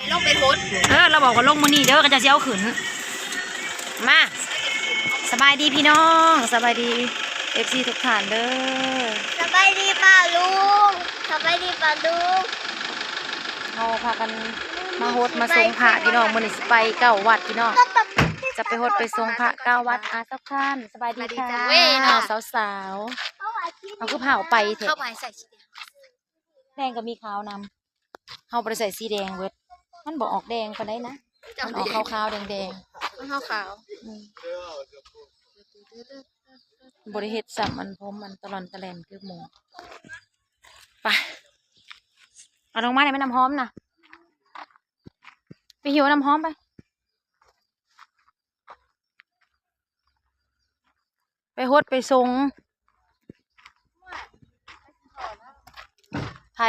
ລົງໄປໂພສ ເອີ ລາວບອກວ່າລົງມື້ນີ້ເດີ ເຂົາເຈົ້າຊິເອົາຂຶ້ນ. ມາ ສະບາຍດີພີ່ນ້ອງ ສະບາຍດີເອັຟຊີທຸກທ່ານເດີ. ສະບາຍດີປ້າລຸງ ສະບາຍດີປ້າລຸງ. ເຮົາພາກັນມາຫົດມາສົງພະພີ່ນ້ອງ ມື້ນີ້ຊິໄປເກົ້າວັດພີ່ນ້ອງ ຈະໄປຫົດໄປສົງພະເກົ້າວັດ. ອາ ສາວຄານ ສະບາຍດີ ສະບາຍດີ ຄ່ະ ເວີຍເນາະ ສາວໆ. ເຮົາຄືພາອອກໄປແທ້ ເຂົ້າໄປໃສ່ສີແດງ ແດງກໍມີຂາວນຳ. ເຮົາບໍ່ໄດ້ໃສ່ສີແດງເບິດ ມັນບໍ່ອອກແດງປານໃດນະ ມັນອອກຂາວໆແດງໆ ຂາວໆ. ອືມ ບໍ່ໄດ້ເຮັດຊ້ຳ ອັນ ຜົມ ອັນ ຕະຫຼອນຕະແຫຼນຄືໝູ່. ໄປ ເອົາລົງມາໄດ້ໄໝ ນ້ຳຫອມນະ ໄປຫິ້ວນ້ຳຫອມໄປ. ໄປຫົດໄປສົງ ໃຜ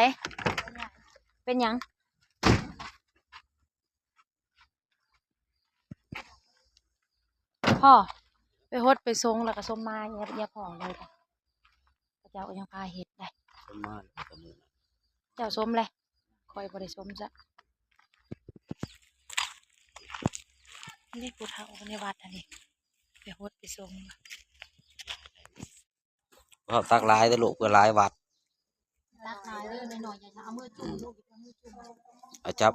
ເປັນຫຍັງ? ພໍ່ ໄປຫົດໄປສົງແລ້ວກໍສົມມາ ຢ່າ ຢ່າຟ້ອງເລີຍ ເຂົາເຈົ້າກໍຍັງພາເຮັດໄດ໋ ສົມມາແລ້ວກໍມື້ນັ້ນ ເຈົ້າສົມແຫຼະ ຂ້ອຍບໍ່ໄດ້ສົມຊະ. ນີ້ຜູ້ເຖົ້າໃນວັດອັນນີ້ ໄປຫົດໄປສົງ. ເຮົາຕັກຫຼາຍເດີລູກ ເພື່ອຫຼາຍວັດ ຕັກຫຼາຍເດີ ນ້ອຍໆ ຢ່າເອົາມືຈຸ້ມລູກ ເອົາມືຈຸ້ມ ເອົາຈັບ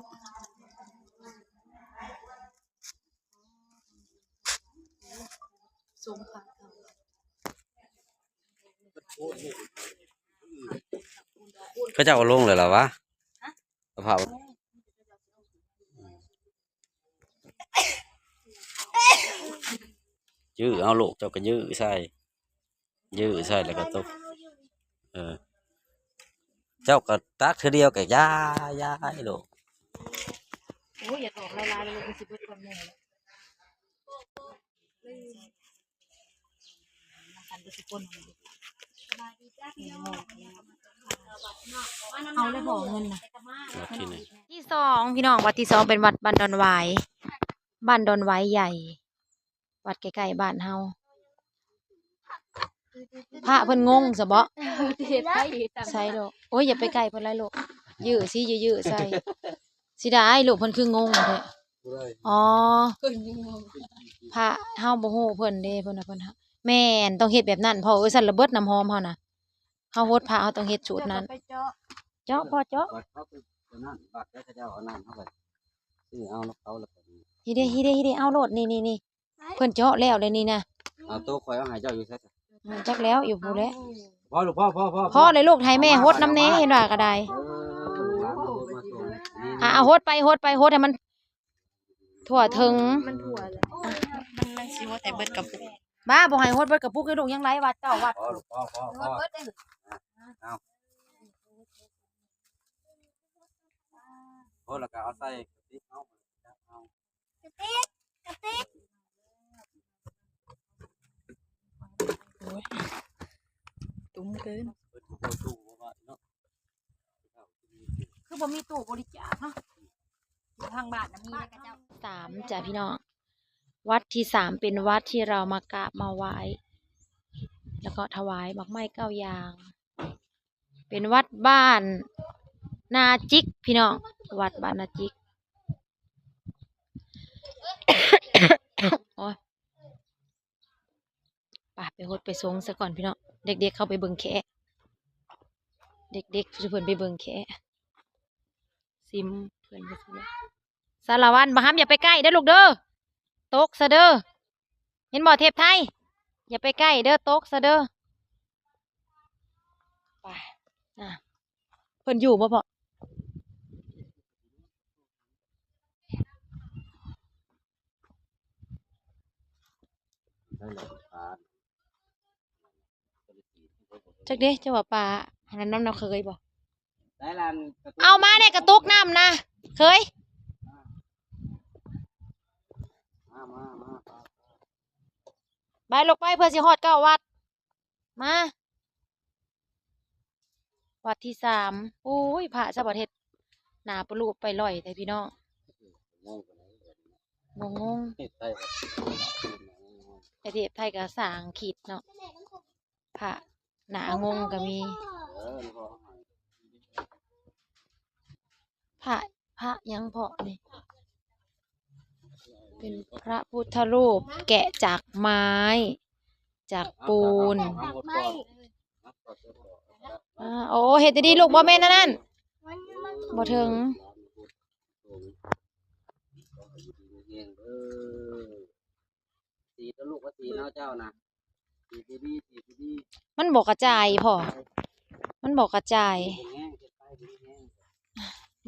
ສົງພະ ເຂົາເຈົ້າເອົາລົງແລ້ວລະວະ ສະພາບ ຢື້ເອົາລູກ ເຈົ້າກໍຢື້ໃສ່ ຢື້ໃສ່ແລ້ວກໍຕົກ ເອີ ເຈົ້າກໍຕັກເທື່ອດຽວກໍຢາຍໆ ໂລດ. ໂອ້ຍ ຢ່າຖອກຫຼາຍໆ ແລ້ວລູກ ມັນຊິເບິດກ່ອນໝູ່ແລ້ວ. ເອົາແລ້ວບໍ່ເງິນນະ ວັດທີໜຶ່ງ ທີສອງ ພີ່ນ້ອງ ວັດທີສອງເປັນວັດບ້ານດອນຫວາຍ ບ້ານດອນຫວາຍໃຫຍ່ ວັດໃກ້ໆບ້ານເຮົາ. ພະເພິ່ນງົງຊະເບາະ ເຮັດໃຜເຮັດຕາມ ໃສ່ໂລດ. ໂອ້ຍ ຢ່າໄປໃກ້ເພິ່ນຫຼາຍລູກ ຢື້ຊິ ຢື້ໆໃສ່. ຊິໄດ້ລູກ ເພິ່ນຄືງົງແທ້. ອໍ ເພິ່ນຍັງງົງ ພະເຮົາບໍ່ຮູ້ເພິ່ນເດ້ ເພິ່ນວ່າເພິ່ນ ແມ່ນ ຕ້ອງເຮັດແບບນັ້ນພໍ່ເອີຍ ຊັ້ນລະເບິດນ້ຳຫອມເຮົານະ. ເຮົາຫົດພະ ເຮົາຕ້ອງເຮັດສູດນັ້ນ ເຈາະ ເຈາະພໍ່ເຈາະ ບັດເຂົາໄປຕົວນັ້ນ ບັດເຂົາເຈົ້າເອົານັ້ນ ເຮົາກໍຊື້ເອົານຳເຂົາ ແລ້ວກໍ ຮີເດ ຮີເດ ຮີເດ ເອົາໂລດ ນີ້ໆ ເພິ່ນເຈາະແລ້ວເດ້ນີ້ນະ. ເອົາໂຕຂ້ອຍເອົາໃຫ້ເຈົ້າຢູ່ໃສ? ອືມ ຈັກແລ້ວ ຢູ່ພຸ້ນແຫຼະ. ພໍລູກ ພໍ ພໍ ພໍ ພໍແລ້ວລູກ ໃຫ້ແມ່ຫົດນຳແດ່ ເຫັນວ່າກໍໄດ້. ເອີ ອ່າ ຫົດໄປ ຫົດໄປ ຫົດໃຫ້ມັນທົ່ວເຖິງ ມັນທົ່ວແລ້ວ ມັນ ມັນຊິຫົດໃຫ້ເບິດກະປຸກ. ບ້າ ບໍ່ໃຫ້ຫົດເບິດກະປຸກເດ້ລູກ ຍັງຫຼາຍວັດ ເກົ້າວັດ. ພໍລູກ ພໍ ພໍ ພໍ ຫົດເບິດເດ້. ເອົາ ຫົດແລ້ວກໍເອົາໃສ່ກະຕິກ ເອົາ ກະຕິກ ກະຕິກ ໂອ້ຍ ຕຸ້ມເກີນ ຄືບໍ່ມີຕູ້ບໍລິຈາກເນາະ ຢູ່ທາງບ້ານນະມີເດ້ເຂົາເຈົ້າ. ສາມ ຈ້າພີ່ນ້ອງ ວັດທີສາມເປັນວັດທີ່ເຮົາມາກາບມາໄຫວ້ ແລ້ວກໍຖວາຍໝາກໄມ້ເກົ້າຢ່າງ. ເປັນວັດບ້ານນາຈິກພີ່ນ້ອງ ວັດບ້ານນາຈິກ. ໂອ້ຍ ໄປ ໄປຫົດໄປສົງຊະກ່ອນພີ່ນ້ອງ. ເດັກໆເຂົ້າໄປເບິ່ງແຄະ ເດັກໆ ເພິ່ນໄປເບິ່ງແຄະ ຊິມເພິ່ນໄປຊິມ. ສາລະວັນ ບັກຫຳ ຢ່າໄປໃກ້ເດີລູກເດີ ຕົກຊະເດີ ເຫັນບໍ່ ເທບໄທ ຢ່າໄປໃກ້ເດີ ຕົກຊະເດີ. ໄປ ອ່າ ເພິ່ນຢູ່ບໍ່ພໍ່? ຈັກເດ້ ເຈົ້າວ່າປາອັນນັ້ນນຳ ນ້ອງເຄີຍບໍ່? ເອົາມາແດ່ກະຕຸກນ້ຳນະ ເຄີຍ. ມາ ມາ ມາ ໄປລູກໄປ ເພື່ອຊິຮອດເກົ້າວັດ. ມາ ວັດທີສາມ. ໂອ້ຍ ພະຊະບັດເຮັດໜ້າປະລູບໄປລ່ອຍແທ້ພີ່ນ້ອງ. ງົງໆ ເຮັດໄປ ປະເທດໄທກໍສ້າງຂີດເນາະ ພະໜ້າງົງກໍມີ. ພະ ພະຫຍັງເພາະນີ້? ເປັນພະພຸດທະຮູບແກະຈາກໄມ້ ຈາກປູນ. ອາ ໂອ້ ເຮັດດີໆລູກ ບໍ່ແມ່ນອັນນັ້ນ ບໍ່ເຖິງ. ສີຕົວລູກວ່າສີເນາະເຈົ້ານະ ສີດີໆ ສີດີໆ. ມັນບໍ່ກະຈາຍພໍ່ ມັນບໍ່ກະຈາຍ.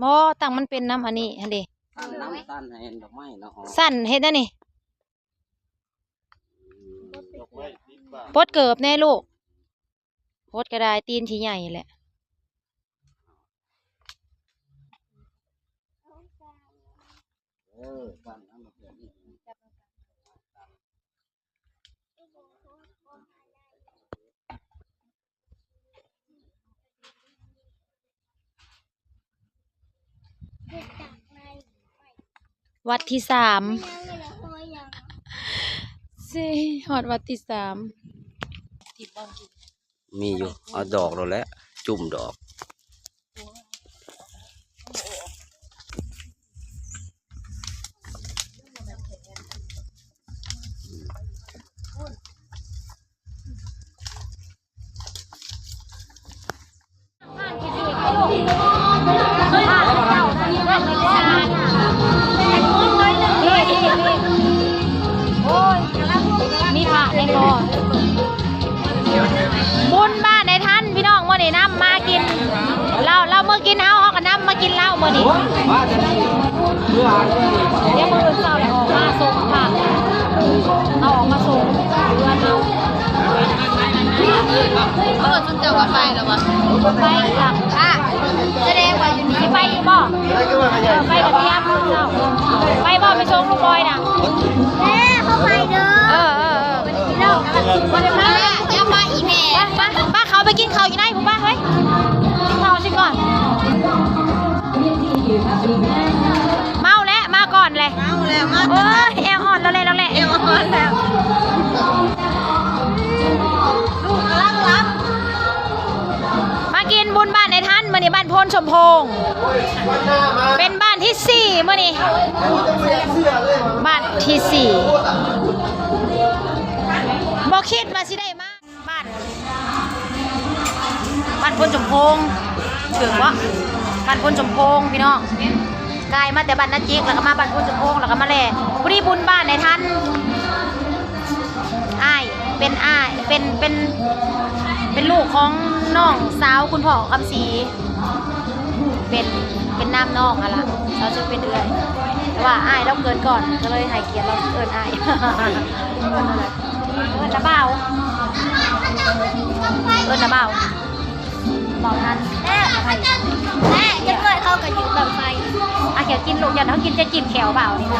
ບໍ່ ຕັ້ງມັນເປັນນຳອັນນີ້ຫັ້ນເດ. ຕັ້ງນຳ ສັ່ນໃຫ້ດອກໄມ້ເນາະ ສັ່ນເຮັດແນວນີ້. ອືມ ດອກໄມ້ຕິດບາດ ປົດເກີບແດ່ລູກ. ປົດກະໄດ້ ຕີນຊິໃຫຍ່ແຫຼະ. ວັດທີສາມ ຊິຮອດວັດທີສາມ. ມີຢູ່ ເອົາດອກໂລດແຫຼະ ຈຸ້ມດອກ. ໂອ້ຍ ມີພະແດ່ບໍ່? ບຸນບ້ານໄອ້ທັນພີ່ນ້ອງ ມື້ນີ້ນຳມາກິນເຫຼົ້າ ລາວເມືອກິນເຮົາ ເຮົາກໍນຳມາກິນລາວມື້ນີ້. ດຽວມື້ອື່ນເຊົ້າແລ້ວອອກມາສົ່ງພະ ເອົາອອກມາສົ່ງເຮືອນເຮົາ. ເອີ ຊຸມເຈົ້າກໍໄປແລ້ວວະ? ໄປລະ ອ່ະ ສະແດງວ່າຢູ່ນີ້ ຊິໄປຢູ່ບໍ່? ໄປຄືວ່າ ເອີ ໄປກະຕຽມເຈົ້າ ໄປບໍ່? ໄປສົ່ງລູກບອຍນະ. ເອີ ເຮົາໄປເດີ. ເອີ ເອີ ເອີ ເອີ ເຮົາບໍ່ໄດ້ໄປ ຢ່າມາອີແມ່. ໄປ ໄປ ໄປ ເຂົາໄປກິນເຂົ້າຢູ່ໃນພຸ້ນ ໄປ ເຮີ້ຍ ກິນເຂົ້າຊິກ່ອນ. ເມົາແລ້ວ ມາກ່ອນແຫຼະ ເມົາແລ້ວ ມາ ໂອ້ຍ ແອວອ່ອນແລ້ວແຫຼະ ແອວອ່ອນແລ້ວ. ມາກິນບຸນບ້ານໄອ້ທັນ ມື້ນີ້ບ້ານໂພນສົມໂພງ ເປັນບ້ານທີສີ່ມື້ນີ້ ບ້ານທີສີ່ ບໍ່ຄິດວ່າຊິໄດ້ມາ ບ້ານ ບ້ານໂພນສົມໂພງ ຖືກບໍ່? ບ້ານໂພນສົມໂພງພີ່ນ້ອງ ກາຍມາແຕ່ບ້ານນາຈິກ ແລ້ວກໍມາບ້ານໂພນສົມໂພງ ແລ້ວກໍມາແລ ພໍດີບຸນບ້ານໄອ້ທັນ ອ້າຍ ເປັນອ້າຍ ເປັນ ເປັນ ເປັນລູກຂອງນ້ອງສາວຄຸນພໍ່ຄຳສີ ເປັນ ເປັນນາມນ້ອງຫັ້ນລະ ເຂົາຈະເປັນເອື້ອຍ ແຕ່ວ່າອ້າຍລາວເກີດກ່ອນ ກໍເລີຍໃຫ້ກຽດລາວເອີ້ນອ້າຍ ເອີ້ນວ່າບ່າວ ເອີ້ນວ່າບ່າວ ບ່າວທັນ. ແມ່ ຈັກໜ້ອຍເຂົາກໍຢູ່ບັ້ງໄຟ ອ່ະ ຂຽວກິນລູກ ຢ້ານເຮົາກິນຈະຈິ້ມແຂ້ວບ່າວນີ້ນະ.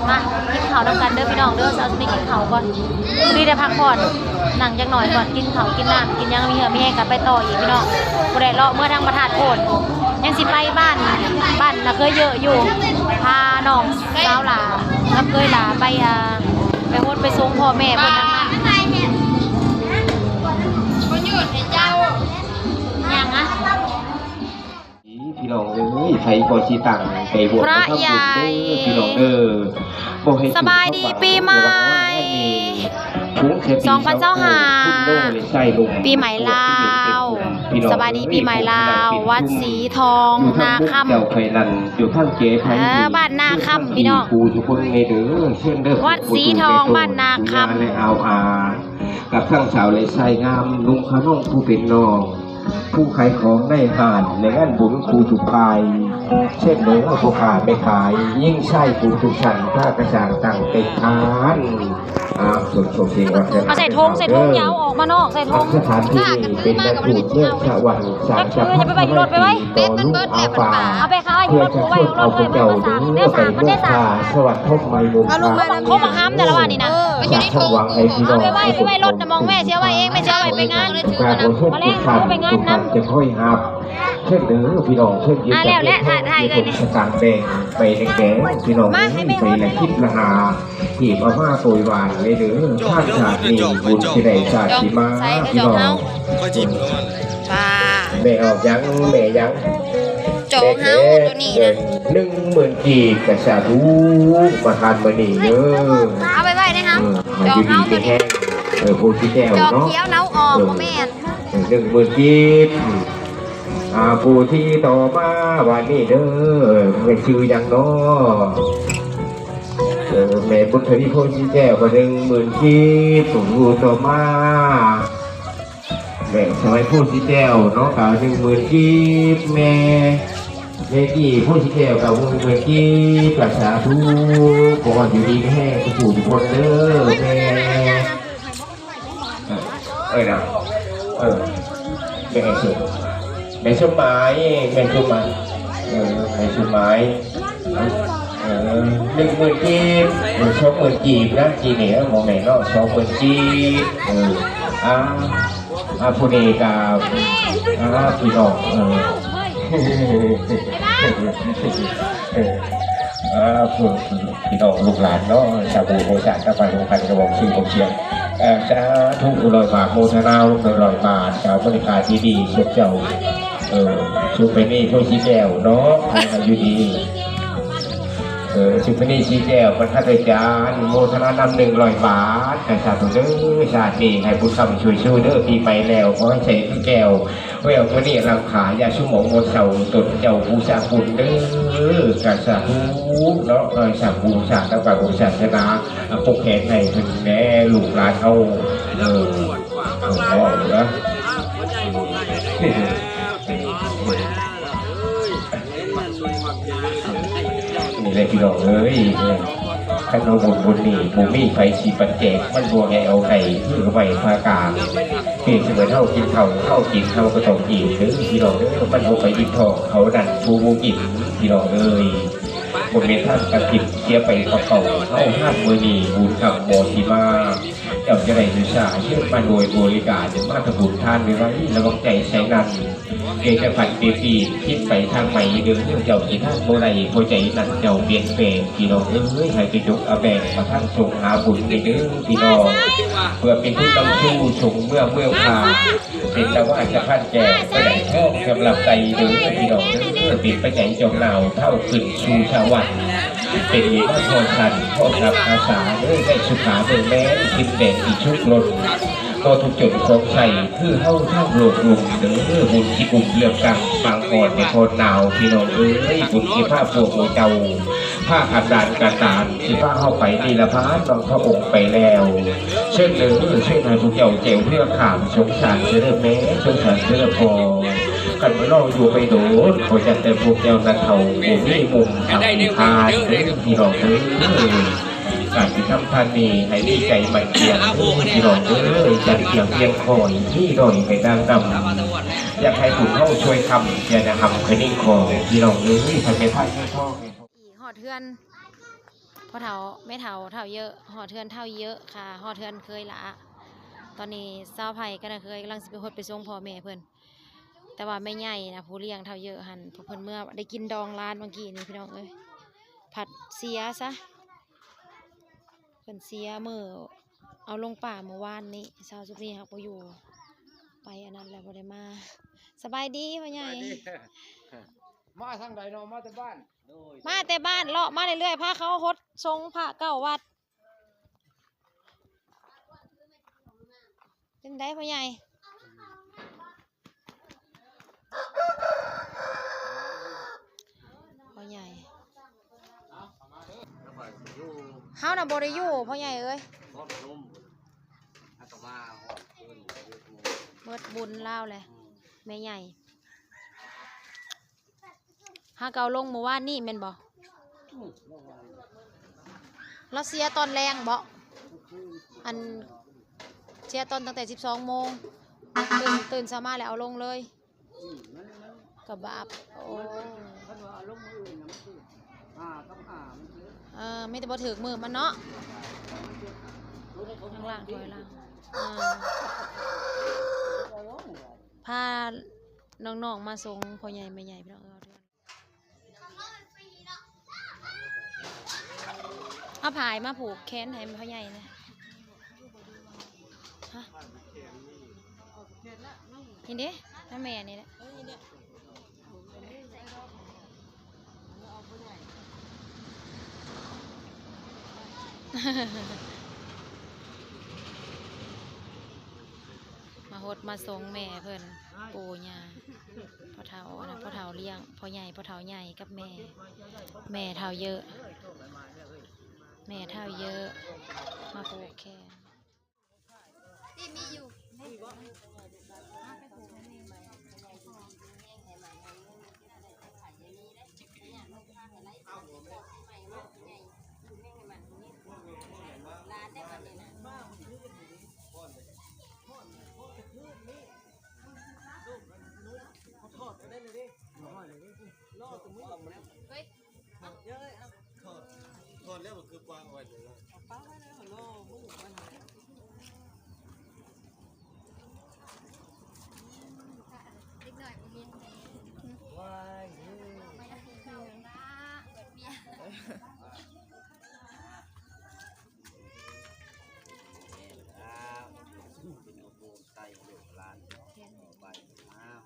ມາກິນເຂົ້ານຳກັນເດີພີ່ນ້ອງເດີ ເຊົ້ານີ້ກິນເຂົ້າກ່ອນ ພໍດີໄດ້ພັກຜ່ອນ ນັ່ງຈັກໜ້ອຍກ່ອນ ກິນເຂົ້າກິນນ້ຳ ກິນຫຍັງມີເຫື່ອມີແຮງກໍໄປຕໍ່ອີກພີ່ນ້ອງ. ຜູ້ໃດເລາະເມືອທາງພະທາດໂພນ ຍັງຊິໄປບ້ານ ບ້ານນາເຄີຍເຍອະຢູ່ ພານ້ອງສາວຫຼ້າກັບເຄີຍຫຼ້າໄປ ອ່າ ໄປຫົດໄປສົງພໍ່ແມ່ເພິ່ນທາງນັ້ນ. ບໍ່ຢຸດໃຫ້ເຈົ້າ ຫຍັງອະ? ພີ່ນ້ອງເອີຍ ໃຜກໍຊິຕັ້ງໃຈບົວນ ພະໃຫຍ່ ທຳບຸນເດີ ພີ່ນ້ອງເດີ ບໍ່ໃຫ້ ສະບາຍດີປີໃໝ່ ສອງພັນຊາວຫ້າ ປີໃໝ່ລາວ ສະບາຍດີປີໃໝ່ລາວ ວັດສີທອງນາຄຳ ເອີ ບ້ານນາຄຳ ພີ່ນ້ອງ ວັດສີທອງ ບ້ານນາຄຳ ກັບທັງສາວແລະຊາຍງາມ ໜຸ່ມຂະນ້ອງຜູ້ເປັນນ້ອງ ຜູ້ຂາຍຂອງໃນຮ້ານ ໃນງານບຸນຄູ່ທຸກຝ່າຍ ເຊັ່ນເດີພໍ່ຄ້າແມ່ຂາຍ ຍິງຊາຍຜູ້ທຸກຊັ້ນ ພາກະສ້າງຕັ້ງເຕັກທານ ອາ ສົມສົມເພງວັດທະນະ ເອົາໃສ່ຖົງ ໃສ່ຖົງ ຢ່າເອົາອອກມານອກ ໃສ່ຖົງ ສະຖານທີ່ນີ້ເປັນແມ່ພູດເມືອງສະຫວັນ ສ້າງຈັກພັດທະນາທີ່ຕໍ່ລຸກອາປາ ເພື່ອຈະຊວນເອົາພວກເຈົ້າເດີໄປເມືອງທ່າສະຫວັນພົບໃໝ່ມຸກຄາ ເອົາລົງມານຳ ຄົບບັກຫຳແຕ່ລະວ່ານີ້ນະ ເອີ ມັນຢູ່ໃນຖົງ ເອົາໄປໄວ້ ໄປໄວ້ລົດນະ ມອງແມ່ຊິເອາໄວ້ເອງ ແມ່ຊິເອົາໄວ້ໄປງານ ມາແລ້ວ ໄປງານນຳ ຈະຄ່ອຍຮັບ ເຊີນເດີພີ່ນ້ອງ ເຊີນຢູ່ ອ່າ ແລ້ວແຫຼະ ຖ່າຍ ຖ່າຍເອື້ອຍນີ້ ສະຕາງແດງ ໄປແດງໆ ພີ່ນ້ອງເອີຍ ໃບລະສິບລະຫ້າ ທີ່ເອົາມາໂປຍຫວານເດີ ທາງຊາດນີ້ບຸນຊິໄດ້ຊາດຊິມາ ພີ່ນ້ອງ ແມ່ອອກຫຍັງ ແມ່ຫຍັງ ຂອງເຮົາໂຕນີ້ນະ ໜຶ່ງໝື່ນກີບ ກະສາທຸ ປະທານມື້ນີ້ເດີ ເອົາໄປໄວ້ໃນເຮົາ ເອີ ໃຫ້ຢູ່ດີມີແຮງ ເອີ ຜູ້ຊິແກ້ວເນາະ ດອກຂຽວເນົ່າອອກ ເອີ ບໍ່ແມ່ນ ເອີ ໜຶ່ງໝື່ນກີບ ອາ ຜູ້ທີ່ຕໍ່ມາຫວ່າງນີ້ເດີ ແມ່ນຊື່ຫຍັງເນາະ? ເອີ ແມ່ບຸນທະວີ ໂພສີແກ້ວ ກໍໜຶ່ງໝື່ນກີບ ຜູ້ຕໍ່ມາ ແມ່ສະໄໝ ໂພສີແກ້ວເນາະ ກໍໜຶ່ງໝື່ນກີບ ແມ່ ແມ່ກີ້ ໂພສີແກ້ວ ກໍໜຶ່ງໝື່ນກີບ ກໍສາທຸ ຂໍໃຫ້ຢູ່ດີມີແຮງທຸກຜູ້ທຸກຄົນເດີແມ່. ເອີ ນະ ເອີ ແມ່ສົມ ແມ່ສົມໝາຍ ແມ່ສົມໝາຍ ເອີ ແມ່ສົມໝາຍ ເອີ ໜຶ່ງໝື່ນກີບ ເອີ ສອງໝື່ນກີບນະ ກີ້ນີ້ ເອີ ບໍ່ແມ່ນເນາະ ສອງໝື່ນກີບ ເອີ ອາ ອາ ຜູ້ນີ້ກໍ ອາ ພີ່ນ້ອງ ເອີ ເອີ ອາ ຜູ້ ພີ່ນ້ອງລູກຫຼານເນາະ ຊາວບຸນໂຮຊາດ ຊາວບ້ານໂຮຄັນ ກະບອກຊື່ບອກສຽງ ເອີ ສາທຸ ຮ້ອຍບາດ ໂມທະນາ ໜຶ່ງຮ້ອຍບາດ ກະບໍລິການທີ່ດີ ສຸກເຈົ້າ ເອີ ສຸກໄປນີ້ ໂພສີແກ້ວເນາະ ໃຫ້ຢູ່ດີ ເອີ ສຸກໄປນີ້ ສີແກ້ວ ບັນທັດໄດ້ຈານ ໂມທະນານຳ ໜຶ່ງຮ້ອຍບາດ ໃຫ້ສາທຸເດີ ຊາດນີ້ໃຫ້ບຸນຄຳຊ່ວຍຊູເດີ ປີໃໝ່ແລ້ວ ຂໍໃຫ້ໃສຄືແກ້ວ ແວວມະນີລັງຄາ ຢ່າຊຸມໝອງໝົດເຊົາ ຕົນເຈົ້າຜູ້ສ້າງບຸນເດີ ກະສາທຸເນາະ ເອີ ສ້າງບຸນສ້າງທຳການຂອງສາສະໜາ ປົກແຂນໃຫ້ເພິ່ນແດ່ ລູກຫຼານເຮົາ ເອີ ເອີ ເວົ້າເດີ ນີ້ແຫຼະພີ່ນ້ອງເອີຍ ຄັນວ່າບຸນບຸນນີ້ ບໍ່ມີໃຜຊິປັນແຈກ ມັນບໍ່ໃຫ້ເອົາໃຫ້ ຄືໄວ້ພາກາງ ປຽບສະເໝືອນເຮົາກິນເຂົ້າ ເຮົາກິນ ເຮົາກໍຕ້ອງອີ່ມເດີພີ່ນ້ອງເດີ ມັນບໍ່ໄປອີ່ມທ້ອງເຂົານັ້ນ ຜູ້ບໍ່ກິນພີ່ນ້ອງເອີຍ ບໍ່ແມ່ນທາງກະຖິນເສຍໄປເປົ່າໆ ເຮົາຮາດມື້ນີ້ບຸນຄຳບໍ່ຊິມາ ເຈົ້າຈະໄດ້ອຸດສາເຊີນມາໂດຍບໍລິການ ມາທຳບຸນທານໄວໆ ລະວັງໃຈໃສ່ນັ້ນ ເດຈະພັນເປປີ ຄິດໄປທາງໃໝ່ເດີ ເຈົ້າຊິທານບໍ່ໄດ້ ເພາະໃຈນັ້ນເຈົ້າປ່ຽນແປງ ພີ່ນ້ອງເອີຍ ໃຫ້ໄປຈົກອາແບງປະທານສົງຫາບຸນເດີພີ່ນ້ອງ ເພື່ອເປັນທຶນນຳສູ່ສົງເມືອເມືອງພາ ເປັນຕາວາສະພານແກ້ວ ໄປໄດ້ທອງສຳລັບໄຕເດີພີ່ນ້ອງເດີ ເປັນປັດໄຈຈ່ອງໜາວເທົາຂຶ້ນສູ່ສະຫວັນ ເປັນເອກະພອນສັນ ພ້ອມຮັບອາສາເດີ ໄດ້ສຸຂາເມືອງແມນ ຂຶ້ນແດນທີ່ສຸກລົ້ນ ບໍ່ທຸກຈົນຂອງໃຊ້ ຄືເຮົາທາງໂລກລຸ່ມເດີ ບຸນຊິກຸມເລື່ອງກັງ ບາງກ່ອນໃນພອນໜາວ ພີ່ນ້ອງເອີຍ ບຸນຊິພາພວກເຈົ້າ ພາກັນດານກະຕານ ຊິພາເຮົາໄປນິລະພານ ນຳພະອົງໄປແລ້ວ ເຊີນເດີ ເຊີນໃຫ້ພວກເຈົ້າແຈວເຮືອຂ້າມສົງສານເດີແມ່ ສົງສານເດີພໍ່ ຄັນມາລໍຢູ່ໄປໂດນ ຂໍຈັດແຕ່ພວກເຈົ້ານະເຖົ້າ ບໍ່ມີມຸມທຳທານເດີ ພີ່ນ້ອງເອີຍ ການທີ່ທຳທານນີ້ ໃຫ້ມີໃຈໝັ້ນຂຽນເດີ ພີ່ນ້ອງເອີຍ ຈັດກຽມພຽງຄ່ອຍ ມີໜ້ອຍໃຫ້ນາງນຳ ຢາກໃຫ້ບຸນເຮົາຊ່ວຍຄ້ຳ ຢ່ານະຫຳຄະນິງຂໍ ພີ່ນ້ອງເອີຍ ໃຫ້ແມ່ພາຍເງິນທອງ ຮອດເຮືອນພໍ່ເຖົ້າແມ່ເຖົ້າ ເຖົ້າເຍີະ ຮອດເຮືອນເຖົ້າເຍີະຄ່ະ ຮອດເຮືອນເຂີຍລະ ຕອນນີ້ສາວໄພກັບນ້າເຂີຍກຳລັງຊິໄປຫົດໄປສົ່ງພໍ່ແມ່ເພິ່ນ ແຕ່ວ່າແມ່ໃຫຍ່ນະ ຜູ້ລ້ຽງເຖົ້າເຍີະຫັ້ນ ເພິ່ນເມືອໄດ້ກິນດອງຫຼານເມື່ອກີ້ນີ້ ພີ່ນ້ອງເອີຍ ພັດເສຍຊະ ເພິ່ນເສຍມື້ ເອົາລົງປ່າມື້ວານນີ້ ຊາວສຸກນີ້ຫາກບໍ່ຢູ່ ໄປອັນນັ້ນແລ້ວບໍ່ໄດ້ມາ ສະບາຍດີພໍ່ໃຫຍ່ ສະບາຍດີ ມາທາງໃດເນາະ ມາແຕ່ບ້ານ ມາແຕ່ບ້ານ ເລາະມາເລື້ອຍໆ ພາເຂົາຫົດສົງພະເກົ້າວັດ ເປັນໃດພໍ່ໃຫຍ່ ພໍ່ໃຫຍ່ ເຮົານະບໍ່ໄດ້ຢູ່ພໍ່ໃຫຍ່ເອີຍ ເໝິດບຸນລາວແຫຼະ ແມ່ໃຫຍ່ ຫາກເອົາລົງມື້ວານນີ້ແມ່ນບໍ່? ລາວເສຍຕອນແລງເບາະ? ອັນ ເສຍຕອນຕັ້ງແຕ່ສິບສອງໂມງ ຕື່ນ ຕື່ນເຊົ້າມາແລ້ວເອົາລົງເລີຍ ກະບາບ ໂອ້ ເອີ ມີແຕ່ບໍ່ຖືກມື້ມັນເນາະ ທາງລ່າງຖອຍຫຼັງ ເອີ ພານ້ອງໆມາສົ່ງພໍ່ໃຫຍ່ແມ່ໃຫຍ່ພີ່ນ້ອງເອີຍ ເອົາຜາຍມາຜູກແຂນໃຫ້ພໍ່ໃຫຍ່ແດ່ ຮະ ນີ້ເດ້ ນຳແມ່ນີ້ແຫຼະ ມາຫົດມາສົ່ງແມ່ເພິ່ນ ປູ່ຍ່າ ພໍ່ເຖົ້າ ອັນນັ້ນ ພໍ່ເຖົ້າລ້ຽງ ພໍ່ໃຫຍ່ ພໍ່ເຖົ້າໃຫຍ່ກັບແມ່ ແມ່ເຖົ້າເຍີະ ແມ່ເຖົ້າເຍີະ ມາຜູກແຂນ. ທີ່ມີຢູ່ ເຮີ້ຍ ຖອດ ຖອດແລ້ວກໍຄືປາງເອົາໄວ້ເລີຍເນາະ ເອົາປາງໄວ້ແລ້ວ ລໍມື້ມັນ ເດັກນ້ອຍບໍ່ມີແມ່ ວ້າຍ ເອີ ເປີດເບຍ ເປັນໂກນໄກ່ລູກຫຼານ ເອົາໄປ ອ້າວ.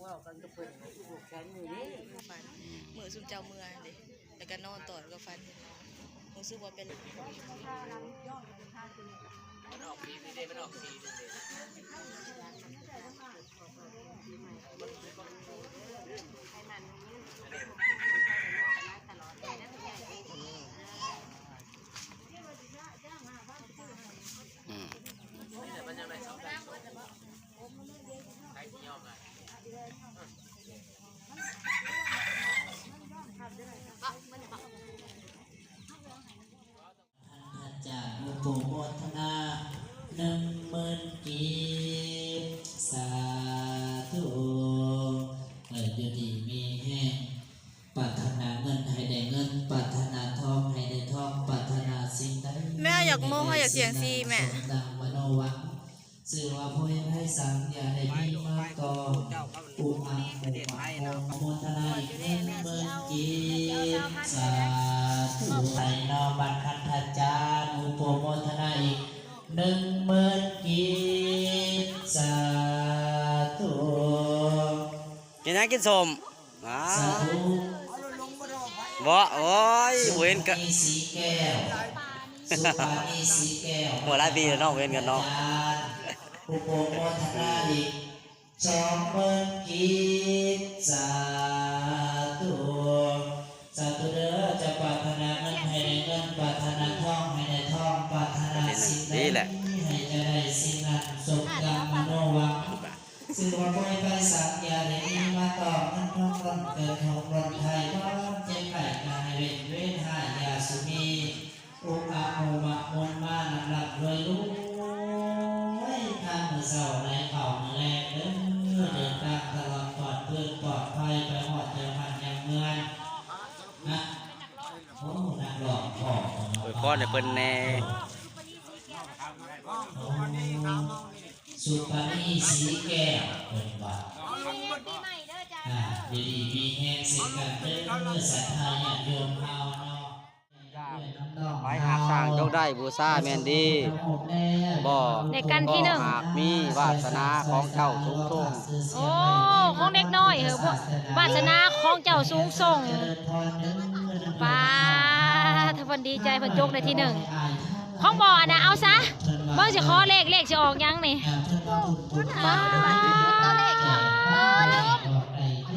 ເວົ້າກັນກັບເພິ່ນ ຜູກແຂນຢູ່ນີ້ ຝັນ ອືມ ມື້ຊຸມເຈົ້າເມືອຫັ້ນເດ້ ແລ້ວກໍນອນຕອນກໍຝັນເຫັນ ຮູ້ສຶກວ່າເປັນ ມັນອອກສີນີ້ເດ້ ມັນອອກສີນີ້ເດ້. ອາຈານອະນຸໂມທະນາໜຶ່ງໝື່ນກີບ ສາທຸ ເອີ ຢູ່ດີມີແຮງ ປາດຖະໜາເງິນໃຫ້ໄດ້ເງິນ ປາດຖະໜາທອງໃຫ້ໄດ້ທອງ ປາດຖະໜາສິ່ງໃດ ແມ່ຢາກໂມ ໃຫ້ໄດ້ ຢາກສຽງຊີແມ່ ສົມດັ່ງມະໂນຫວັງ ຊື່ວ່າຜູ້ໃດໄພສັງ ຢ່າໄດ້ມີມາຕໍ່ ອຸອະໂມ ອະໂມທະນາອີກໜຶ່ງໝື່ນກີບ ສາທຸ ໃຫ້ເນາະ ບັດຄັນທາຈານ ອະນຸໂມທະນາອີກໜຶ່ງໝື່ນກີບ ສາທຸ ກິນຫຍັງ? ກິນສົ້ມ. ສາທຸ ບໍ່ ໂອ້ຍ ບໍ່ເຫັນກະ ສຸປານີສີແກ້ວ ສຸປານີສີແກ້ວ ໂອ້ ຫຼາຍປີແລ້ວເນາະ ບໍ່ເຫັນກັນເນາະ ອາຈານ ອຸປະໂມທະນາອີກສອງໝື່ນກີບ ສາທຸ ສາທຸເດີ ເຈົ້າ ປາດຖະໜາເງິນໃຫ້ໄດ້ເງິນ ປາດຖະໜາທອງໃຫ້ໄດ້ທອງ ປາດຖະໜາສິ່ງໃດໃຫ້ເຈົ້າໄດ້ສິ່ງນັ້ນ ສົມດັ່ງມະໂນຫວັງ. ຊື່ວ່າບໍ່ໄດ້ໄພສັງ ຢ່າໄດ້ມີມາຕໍ່ ເງິນທອງລ້ອນເກີດ ໂຮກລ້ອນໄຂ້ ຄວາມເຈັບໄຂ້ ກະໃຫ້ເວັ້ນເວນ ຮ້າຍຢ່າສູ່ມີ ອຸອະໂອມະມຸນມາ ລ່ຳໆລວຍໆ ຄ່ຳມື້ເຊົ້າໄຫຼເຂົ້າມື້ແລງເດີ ເດີນທາງຕະຫຼອດປອດພື້ນປອດໄພ ໄປຮອດເຈົ້າບ້ານຍັງເມືອງນະ ໂອ້ ນັກຮ້ອງພໍ້ ອວຍພອນໃຫ້ເພິ່ນແດ່. ໂອ້ ສຸປານີສີແກ້ວ ເພິ່ນວ່າ ອ່າ ຢູ່ດີມີແຮງເຊັ່ນກັນເດີ ສັດທາຍາດໂຍມເຮົາເນາະ ໄປຫາກສ້າງຢົກໄດ້ບູຊາແມ່ນດີ ບໍ່ ໃນກັນທີໜຶ່ງ ຫາກມີວາດສະໜາຂອງເຈົ້າສູງສົ່ງ ໂອ້ ຂອງເດັກນ້ອຍເຮີ ວາດສະໜາຂອງເຈົ້າສູງສົ່ງ ປາດ ເພິ່ນດີໃຈ ເພິ່ນຈົກໄດ້ທີໜຶ່ງ ຂອງບໍ່ອັນນະ ເອົາຊະ ບໍ່ຊິຂໍເລກ ເລກຊິອອກຫຍັງນີ້ ປາດ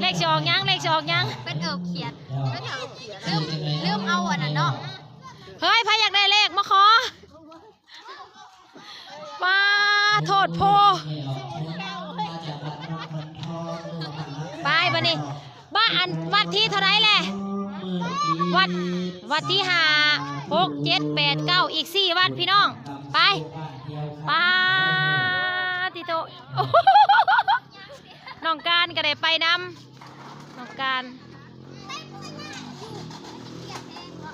ເລກຊິອອກຫຍັງ ເລກຊິອອກຫຍັງ ເປັນເອີຂຽນ ເປັນເອີຂຽນ ລືມ ລືມເອົາອັນນັ້ນເນາະ ເຮີ້ຍ ໃຜຢາກໄດ້ເລກມາຂໍ ປາດ ໂທດໂພ ໄປບາດນີ້ ບ້ານ ອັນ ວັດທີເທົ່າໃດແຫຼະ ວັດ ວັດທີຫ້າ ຫົກ ເຈັດ ແປດ ເກົ້າ ອີກສີ່ວັດພີ່ນ້ອງ ໄປ ປາດ ຕິໂຕ ນ້ອງການກໍໄດ້ໄປນຳ ນ້ອງການ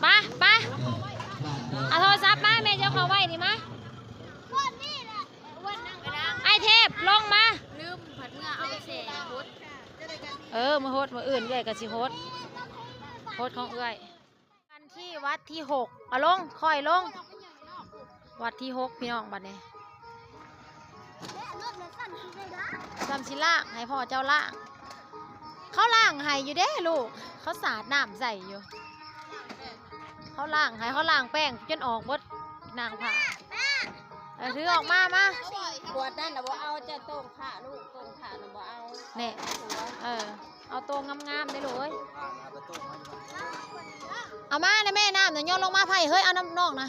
ປະ ປະ ເອົາໂທລະສັບມາ ແມ່ຈະເອົາເຂົ້າໄວ້ນີ້ມາ ອ້າຍເທບ ລົງມາ ລືມ ພັດເມືອເອົາແຊ່ຫົດ ເອີ ມາຫົດ ມື້ອື່ນເອື້ອຍກໍຊິຫົດ ຫົດຂອງເອື້ອຍ ວັນທີ ວັດທີຫົກ ເອົາລົງ ຄ່ອຍລົງ ວັດທີຫົກ ພີ່ນ້ອງ ບັດນີ້ ສ່ຳຊິລ້າງ ໃຫ້ພໍ່ເຈົ້າລ້າງ ເຂົາລ້າງໃຫ້ຢູ່ເດ້ລູກ ເຂົາສາດນ້ຳໃສ່ຢູ່ ເຂົາລ້າງໃຫ້ ເຂົາລ້າງແປ້ງຈົນອອກເບິດ ນາງພາ ເອີ ຖືອອກມາ ມາ ຂວດນັ້ນນະບໍ່ເອົາ ເຈົ້າໂຕ່ງຜ້າລູກ ໂຕ່ງຜ້ານະບໍ່ເອົາ ແນ່ ເອີ ເອົາໂຕ່ງງາມໆເດ້ລູກເອີຍ ເອົາມານະແມ່ ນ້ຳນະ ໂຍນລົງມາໃຜ ເຮີ້ຍ ເອົານ້ຳນ້ອງນະ.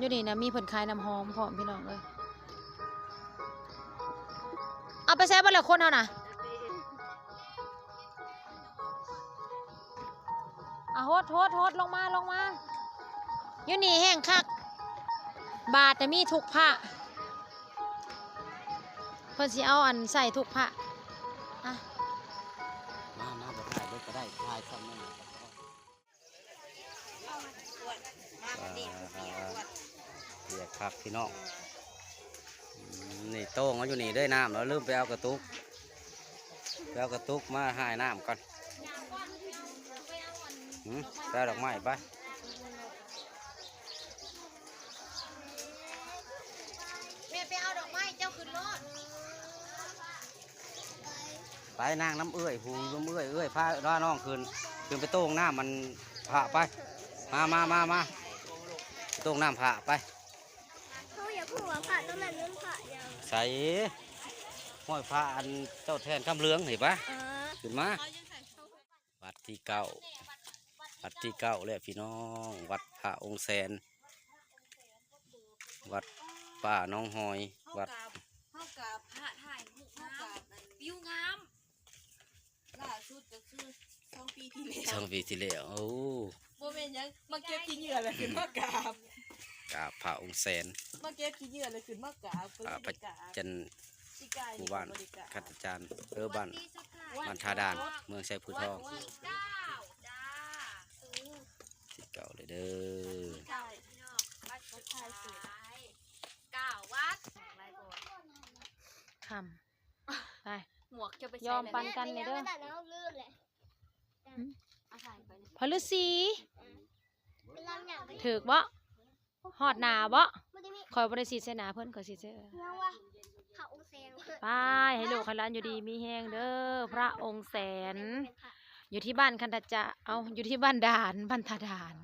ຢູ່ນີ້ນະ ມີເພິ່ນຂາຍນ້ຳຫອມພ້ອມ ພີ່ນ້ອງເອີຍ ເອົາໄປໃສເບິດແລ້ວຄົນເຮົານະ? ອ່ະ ຫົດ ຫົດ ຫົດ ລົງມາ ລົງມາ ຢູ່ນີ້ແຮງຄັກ ບາດນະມີທຸກພະ ເພິ່ນຊິເອົາອັນໃສ່ທຸກພະ ອ່ະ ມາ ມາ ບໍ່ຖ່າຍເລີຍກໍໄດ້ ຖ່າຍຊ້ຳນັ້ນ ອ່າ ວຽກຄັກພີ່ນ້ອງ ອືມ ນີ້ໂຕ່ງເອົາຢູ່ນີ້ເດີ ນ້ຳ ລາວລືມໄປເອົາກະຕຸກ ໄປເອົາກະຕຸກມາຫາຍນ້ຳກ່ອນ ຫື ໄປເອົາດອກໄມ້ໄປ ແມ່ໄປເອົາດອກໄມ້ ເຈົ້າຂຶ້ນໂລດ. ໄປນາງນຳເອື້ອຍ ຜູ້ນຳເອື້ອຍ ເອື້ອຍພາ ພານ້ອງຂຶ້ນ ຂຶ້ນໄປໂຕ່ງນ້ຳມັນພະໄປ ມາ ມາ ມາ ມາ ໂຕ່ງນ້ຳພະໄປ ເຮົາຢາກຮູ້ວ່າພະຕົງນັ້ນມັນພະຫຍັງ ໃສ ຫ້ອຍພະອັນເຈົ້າແທນຄຳເຫຼືອງນີ້ປະ ເອີ ຂຶ້ນມາ ວັດທີເກົ້າ ວັດທີເກົ້າແລ້ວພີ່ນ້ອງ ວັດພະອົງແສນ ວັດປ່າໜອງຫອຍ ວັດ ເຮົາກະ ເຮົາກະພະຖ່າຍຮູບງາມ ວິວງາມ ລ່າສຸດກໍຄືສອງປີທີ່ແລ້ວ ສອງປີທີ່ແລ້ວ ໂອ້ ບໍ່ແມ່ນຫຍັງ ມາເກັບຂີ້ເຫຍື້ອແລ້ວຂຶ້ນມາກາບ ກາບພະອົງແສນ ມາເກັບຂີ້ເຫຍື້ອແລ້ວຂຶ້ນມາກາບ ພະ ພະຈັນ ຜູ້ບ້ານຄັດຈານ ເອີ ບ້ານ ບ້ານທ່າດ່ານ ເມືອງໄຊພູທອງ ວັດທີເກົ້າ ຈ້າ ທີເກົ້າເລີຍເດີ ເກົ້າ ພີ່ນ້ອງ ວັດສຸດທ້າຍ ເກົ້າວັດ ຄ່ຳ ໄປ ໝວກຈະໄປໃສ່ ຍອມປັນກັນແດ່ເດີ ພະລືສີ ຖືກບໍ່? ຮອດໜ້າບໍ່? ຂ້ອຍບໍ່ໄດ້ສີດໃສ່ໜ້າເພິ່ນ ຂ້ອຍສີດໃສ່ ຍັງວະ ພະອົງແສນ ໄປ ໃຫ້ລູກໃຫ້ຫຼານຢູ່ດີມີແຮງເດີ ພະອົງແສນ ຢູ່ທີ່ບ້ານຄັນທະຈະ ເອົ້າ ຢູ່ທີ່ບ້ານດ່ານ ບ້ານທ່າດ່ານ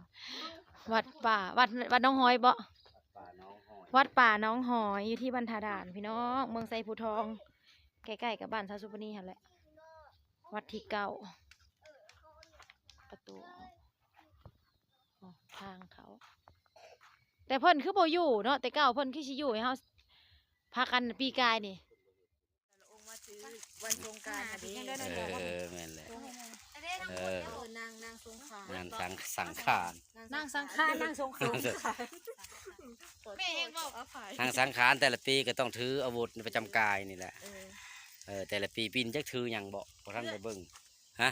ວັດປ່າ ວັດ ວັດໜອງຫອຍບໍ່? ວັດປ່າໜອງຫອຍ ຢູ່ທີ່ບ້ານທ່າດ່ານ ພີ່ນ້ອງ ເມືອງໄຊພູທອງ ໃກ້ໆກັບບ້ານສາວສຸພະນີຫັ້ນແຫຼະ ວັດທີເກົ້າ ປະຕູອອກ ໂອ້ ທາງເຂົ້າ ແຕ່ເພິ່ນຄືບໍ່ຢູ່ເນາະ ແຕ່ເກົ່າເພິ່ນຄືຊິຢູ່ໃຫ້ເຮົາພັກກັນປີກາຍນີ້ ລະອົງມາຖືວັນສົງການຫັ້ນເດ້ ເອີ ແມ່ນແຫຼະ ເອີ ນາງ ນາງສົງຂານ ນາງສັງ ສັງຂານ ນາງສັງຂານ ນາງສົງຂານ ແມ່ແຮງເວົ້າ ນາງສັງຂານແຕ່ລະປີກໍຕ້ອງຖືອາວຸດປະຈຳກາຍນີ້ແຫຼະ ເອີ ເອີ ແຕ່ລະປີ ປີນີ້ຈັກຖືຫຍັງບໍ່ ບໍ່ທັນໄດ້ເບິ່ງ ຮະ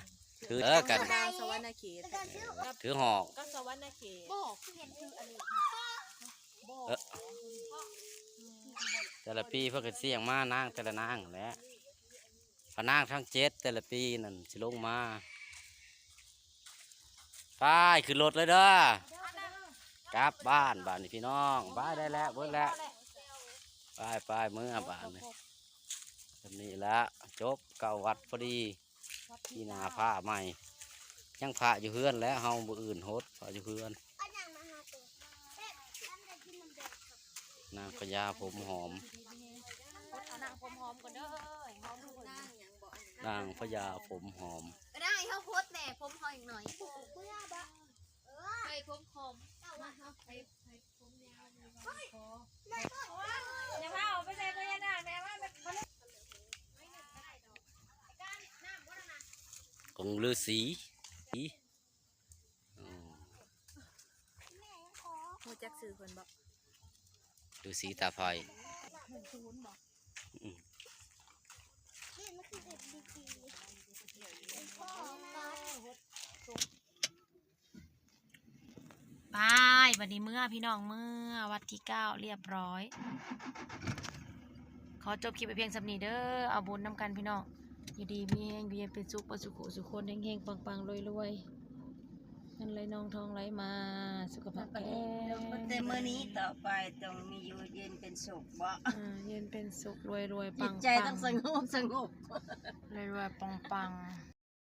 ຖື ເອີ ກັນ ນາງສະຫວັນນະເຂດ ເອີ ຖືຫອກ ກັບສະຫວັນນະເຂດ ບໍ່ຄືເຫັນຖືອັນນີ້ ເອີ ແຕ່ລະປີເພິ່ນກໍສ່ຽງມາ ນາງແຕ່ລະນາງຫັ້ນແຫຼະ ພະນາງທັງເຈັດແຕ່ລະປີນັ້ນຊິລົງມາ ໄປ ຂຶ້ນລົດເລີຍເດີ ກັບບ້ານບາດນີ້ພີ່ນ້ອງ ໄປ ໄດ້ແລ້ວ ເບິດແລ້ວ ໄປ ໄປ ເມືອບາດນີ້ ສ່ຳນີ້ລະ ຈົບເກົ້າວັດພໍດີ. ປີໜ້າພະໃໝ່ ຍັງພະຢູ່ເຮືອນແຫຼະ ເຮົາມື້ອື່ນຫົດພະຢູ່ເຮືອນ ນາງພະຍາຜົມຫອມ ນາງພະຍາຜົມຫອມ ກໍໄດ້ ເຮົາຫົດແດ່ຜົມເຮົາອີກໜ້ອຍ ໃສ່ຜົມຂອງ ຂອງລືສີ ອໍ ຮູ້ຈັກຊື່ເພິ່ນບໍ່? ລືສີຕາໄຟ ອືມ ໄປ ບັດນີ້ເມືອພີ່ນ້ອງ ເມືອວັດທີເກົ້າ ລຽບຮ້ອຍ. ຂໍຈົບຄລິບໄວ້ພຽງສ່ຳນີ້ເດີ. ເອົາບຸນນຳກັນພີ່ນ້ອງ ຢູ່ດີມີແຮງ ຢູ່ເຢັນເປັນສຸກເບິດສູ່ຜູ້ສູ່ຄົນ ເຮັງໆ ປັງໆ ລວຍໆ ເງິນໄຫຼນອງທອງໄຫຼມາ ສຸຂະພາບແຂງແຮງ. ແຕ່ມື້ນີ້ຕໍ່ໄປຕ້ອງມີຢູ່ເຢັນເປັນສຸກເບາະ. ເອີ ເຢັນເປັນສຸກ ລວຍໆ ປັງໆ ຈິດໃຈຕ້ອງສະຫງົບສະຫງົບ ລວຍໆ ປັງໆ.